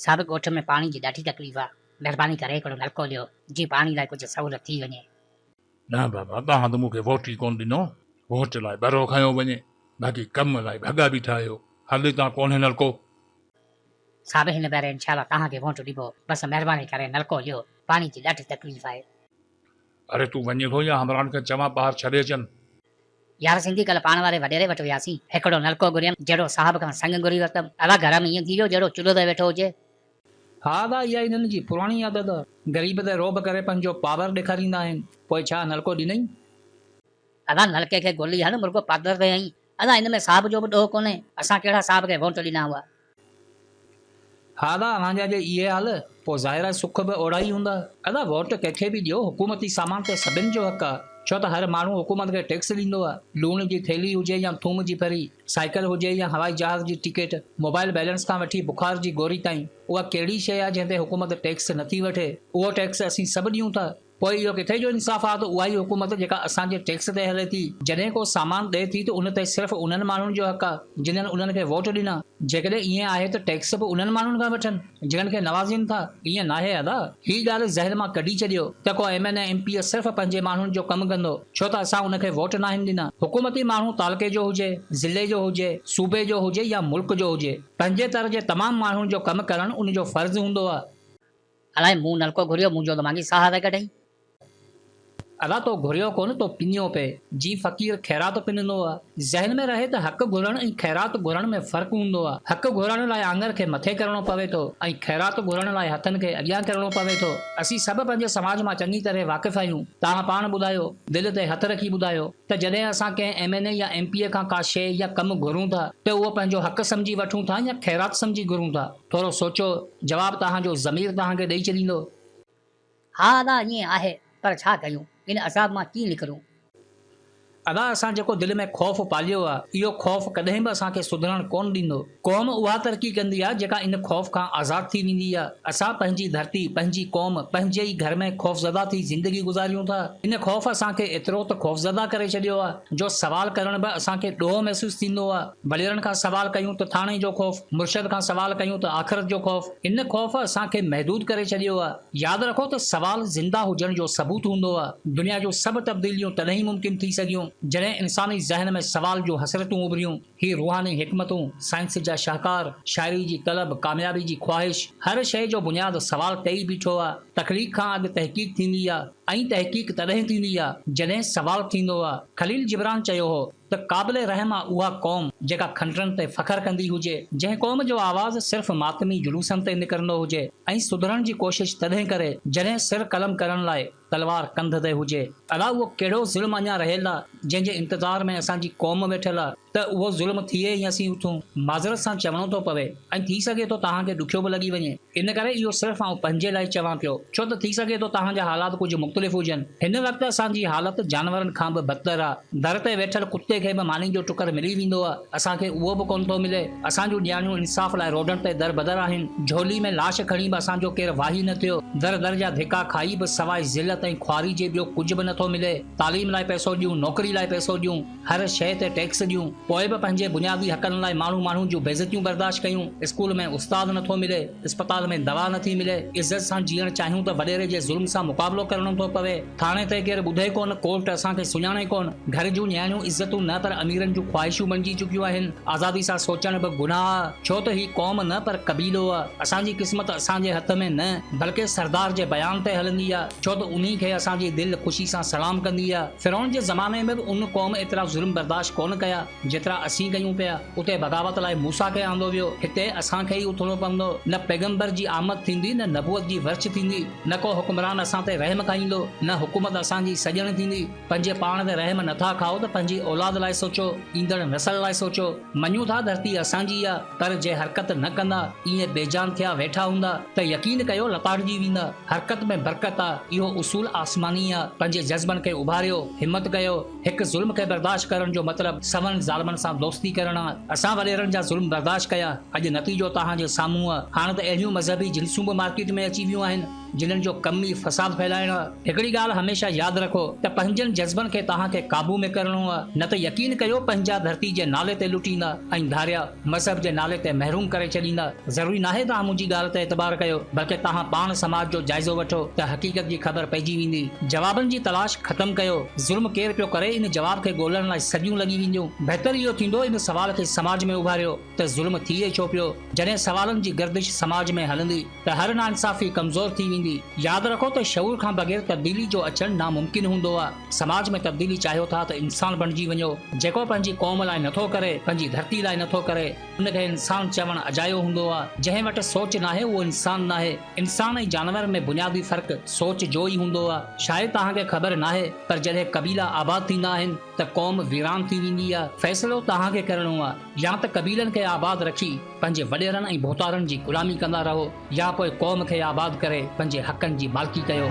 صاحب ڳوٺ ۾ پاڻي جي ڏاڍي تڪليف آ مھرباني ڪري ھڪڙو نلڪو ڏيو جي پاڻي لاء ڪجھ سھولت ٿي وڃي. نه بابا توهان ته مون کي ووٽ ئي ڪونه ڏنو. ووٽ لاء ٻرو کنيو وڃي باقي ڪم لاء ڀڳا بيٺا آهيو. هل هتان ڪونهي نلڪو. صاحب هن ڀيري انشاء الله توهان کي ووٽ ڏبو بس مهرباني ڪري نلڪو ڏيو پاڻي جي ڏاڍي تڪليف آهي. اري تون وڃين ٿو يا همراهن کي چوان ٻاهر ڇڏي اچن. يار سنڌي ڪلهه پاڻ واري وڏيري وٽ وياسين هڪڙو نلڪو گهريم جهڙو صاحب کان سڱ گهري ورتم ادا گهر ۾ ائين ٿي ويو جهڙو چلهه تي ويٺو هجي. ها ادا اها انهن جي پراڻي عادت آ غريب تي رعب ڪري پنهنجو پاور ڏيکاريندا آهن پوء ڇا نلڪو ڏنئي؟ ادا نلڪي کي گولي هڻ مرڳو پادر تي هنئي ادا ان ۾ صاحب جو به ڏوهه ڪونهي اسان ڪهڙا صاحب کي ووٽ ڏنا هئا. ها ادا اوهان جا جي اهي حال پوء ظاهر آهي سک به اوڙا ئي هوندا. ادا ووٽ ڪنهن کي به ڏيو حڪومتي سامان تي سڀن جو حق آ ڇو ته هر ماڻهو حڪومت کي ٽيڪس ڏيندو آ لوڻ جي ٿيلهي هجي يا ٿوم جي ڦري سائيڪل هجي يا هوائي جهاز جي ٽڪيٽ موبائل بيلنس کان وٺي بخار جي گوري تائين اها ڪهڙي شيء آ جنهن تي حڪومت ٽيڪس نٿي وٺي اهو ٽيڪس اسين سڀ ڏيون ٿا. پوء اهو ڪٿي جو انصاف آ ته اها ئي حڪومت جيڪا اسان جي ٽيڪس تي هلي ٿي، جڏهن ڪو سامان ڏئي ٿي ته ان تي صرف انهن ماڻهن جو حق آ، جنھن انهن کي ووٽ ڏنا. جيڪڏهن ائين آهي ته ٽيڪس به انهن ماڻهن کان وٺن، جنھن کي نوازين ٿا. ائين ناهي ادا. هي ڳالهه ذهن مان ڪڍي ڇڏيو ته ڪو ايم اين اي ايم پي اي صرف پنهنجي ماڻهن جو ڪم ڪندو، ڇو ته اسان ان کي ووٽ ناهن ڏنا. حڪومتي ماڻهو تعلقي جو هجي، ضلعي جو هجي، صوبي جو هجي يا ملڪ جو هجي، پنهنجي تر جي تمام ماڻهن جو ڪم ڪرڻ ان جو فرض هوندو آ. الائي مون نلڪو گهريو، منهنجو ته مانگي ساهه ٿي ڪڍئين. الا تو گهريو ڪونه تو پنيو پئي. جي فقير خيرات پنندو آ. ذهن ۾ رهي ته حق گهرڻ ۽ خيرات گهرڻ ۾ فرق هوندو آ. حق گهرڻ لاء آڱر کي مٿي ڪرڻو پوي ٿو ۽ خيرات گهرڻ لاء هٿن کي اڳيان ڪرڻو پوي ٿو. اسين سڀ پنهنجي سماج مان چڱي طرح واقف آهيون. توهان پاڻ ٻڌايو، دل تي هٿ رکي ٻڌايو ته جڏهن اسان ڪنهن ايم اين اي يا ايم پي اي کان ڪا شيء يا ڪم گهرون ٿا ته اهو پنهنجو حق سمجهي وٺون ٿا يا خيرات سمجهي گهرون ٿا؟ ٿورو سوچو، جواب توهان جو ضمير توهان کي ڏئي ڇڏيندو. ها ادا ائين آهي پر ڇا ڪيون ان عذاب مان ڪيئن نڪرون. ادا اسان جيڪو دل ۾ خوف پاليو آ اهو خوف ڪڏهن به اسان کي سڌرڻ ڪونه ڏيندو. قوم اها ترقي ڪندي آ جيڪا ان خوف کان آزاد ٿي ويندي آ. اسان پنهنجي ڌرتي، پنهنجي قوم، پنهنجي ئي گهر ۾ خوفزده ٿي زندگي گذاريون ٿا. ان خوف اسان کي ايترو ته خوفزده ڪري ڇڏيو آ جو سوال ڪرڻ به اسان کي ڏوهه محسوس ٿيندو آ. وڏيرن کان سوال ڪيون ته ٿاڻي جو خوف، مرشد کان سوال ڪيون ته آخرت جو خوف. ان خوف اسان کي محدود ڪري ڇڏيو آ. ياد رکو ته سوال زنده هجڻ جو ثبوت هوندو آ. دنيا جون سڀ تبديليون تڏهن ئي ممڪن ٿي سگهيون، جڏهن انساني ذهن ۾ سوال جون حسرتون اڀريون. هي روحاني حڪمتون، سائنس جا شاهڪار، شاعري جي طلب، ڪاميابي جي خواهش، هر شيء جو بنياد سوال تي ئي بيٺو آ. تخليق کان اڳ تحقيق ٿيندي آ ۽ تحقيق تڏهن ٿيندي آ، جڏهن سوال ٿيندو آ. خليل جبران چيو هو. ته قابل رحم آ اها قوم جيڪا کنڊرن تي فخر ڪندي هجي، جنهن قوم جو آواز صرف ماتمي جلوسن تي نڪرندو هجي ۽ سڌرڻ جي ڪوشش تڏهن ڪري جڏهن سر قلم ڪرڻ لاء تلوار ڪنڌ تي هجي. الا اهو ڪهڙو ظلم اڃا رهيل آ جنهن جي انتظار ۾ اسان جي قوم ويٺل آ ته اهو ظلم ٿئي ۽ اسين اٿون. معذرت سان چوڻو ٿو پوي ۽ ٿي سگهي ٿو توهان کي ڏکيو به لڳي وڃي. ان ڪري اهو صرف آئون پنهنجي لاء چوان پيو، ڇو ته ٿي سگهي ٿو توهان جا حالات ڪجهه مختلف هجن. هن وقت اسان جي حالت جانورن کان به بدتر آ. در تي ويٺل ڪتي کي به ماني جو ٽڪر ملي ويندو آ، اسان کي اهو به ڪونه ٿو ملي. اسان جون نياڻيون انصاف لاء روڊن تي دربدر آهن. جهولي ۾ لاش کڻي به اسان جو ڪير واهي نه ٿيو. در در جا ڌڪا کائي به سواء ذلت ۽ خواري جي ٻيو ڪجهه به نه ٿو ملي. تعليم لاء پئسو ڏيون، نوڪري لاء پئسو ڏيون. هر شيء تي ٽيڪس ڏيون، پوء به پنهنجي بنيادي حقن لاء ماڻهو ماڻهو جون بيعزتيون برداشت ڪيون، اسڪول ۾ استاد نٿو ملي، اسپتال ۾ دوا نٿي ملي، عزت سان جيئڻ چاهيون ته وڏيري جي ظلم سان مقابلو ڪرڻو ٿو پوي، ٿاڻي تي ڪير ٻڌي ڪونه، ڪورٽ اسان کي سڃاڻي ڪونه، گهر جون نياڻيون عزتون نه پر اميرن جون خواهشون بڻجي چڪيون آهن، آزادي سان سوچڻ به گناهه آ، ڇو ته هي قوم نه پر قبيلو آ، اسان جي قسمت اسان جي هٿ ۾ نه بلڪه سردار جي بيان تي هلندي آ، ڇو ته انهي کي اسان جي دل خوشي سان سلام ڪندي آ. فرعون جي زماني ۾ به ان قوم ايترا ظلم برداشت ڪونه ڪيا، جيترا اسين ڪيون پيا. اتي بغاوت لاء موسيٰ کي آندو ويو، هتي اسان کي ئي اٿڻو پوندو. نه پيغمبر جي آمد ٿيندي، نه نبوت جي ورڇ ٿيندي، نه ڪو حڪمران اسان تي رحم کائيندو، نه حڪومت اسان جي سڄڻ ٿيندي. پنهنجي پاڻ تي رحم نه ٿا کائو ته پنهنجي اولاد لاء سوچو، ايندڙ نسل لاء سوچو. مڃون ٿا ڌرتي اسان جي آ، پر جي حرڪت نه ڪندا، ائين بيجان ٿيا ويٺا هوندا ته يقين ڪيو لتاڙجي ويندا. حرڪت ۾ برڪت آ، اهو اصول آسماني آ. پنهنجي جذبن کي اڀاريو، همت ڪيو. هڪ ظلم کي برداشت ڪرڻ جو مطلب سون ظالمن سان دوستي ڪرڻ آ. اسان وڏيرن جا ظلم برداشت ڪيا، اڄ نتيجو توهان جي سامهون آ. هاڻ ته اهڙيون مذهبي جنسون به مارڪيٽ ۾ اچي ويون آهن. جنھن جو ڪم ئي فساد ڦهلائڻ آ. هڪڙي ڳالهه هميشه ياد رکو ته پنهنجن جذبن کي توهان کي قابو ۾ ڪرڻو آ، نه ته يقين ڪيو پنهنجا ڌرتي جي نالي تي لٽيندا ۽ ڌاريا مذهب جي نالي تي محروم ڪري ڇڏيندا. ضروري ناهي توهان منهنجي ڳالهه تي اعتبار ڪيو، بلڪه توهان پاڻ سماج جو جائزو وٺو ته حقيقت جي خبر پئجي ويندي. جوابن جي تلاش ختم ڪيو. ظلم ڪير پيو ڪري ان جواب کي ڳولڻ لاء صديون لڳي وينديون. بهتر اهو ٿيندو ان سوال کي سماج ۾ اڀاريو ته ظلم ٿئي ڇو پيو؟ جڏهن سوالن جي گردش سماج ۾ هلندي ته هر ناانصافي ڪمزور ٿي ويندي. ياد رکو ته شعور کان بغير تبديلي جو اچڻ ناممڪن هوندو آ. سماج ۾ تبديلي چاهيو ٿا ته انسان بڻجي وڃو. جيڪو پنهنجي قوم لاء نٿو ڪري، پنهنجي ڌرتي لاء نٿو ڪري، ان کي انسان چوڻ اجايو هوندو آ. جنهن وٽ سوچ ناهي اهو انسان ناهي. انسان ۽ جانور ۾ بنيادي فرق سوچ جو ئي هوندو آ. شايد توهان کي خبر ناهي پر جڏهن قبيلا آباد ٿيندا آهن ته قوم ويران ٿي ويندي آ. فيصلو توهان کي ڪرڻو آ. يا ته قبيلن کي آباد رکي پنهنجي وڏيرن ۽ ڀوتارن جي غلامي ڪندا رهو يا پوء قوم کي آباد ڪري پنهنجي حقن جي مالڪي ڪيو.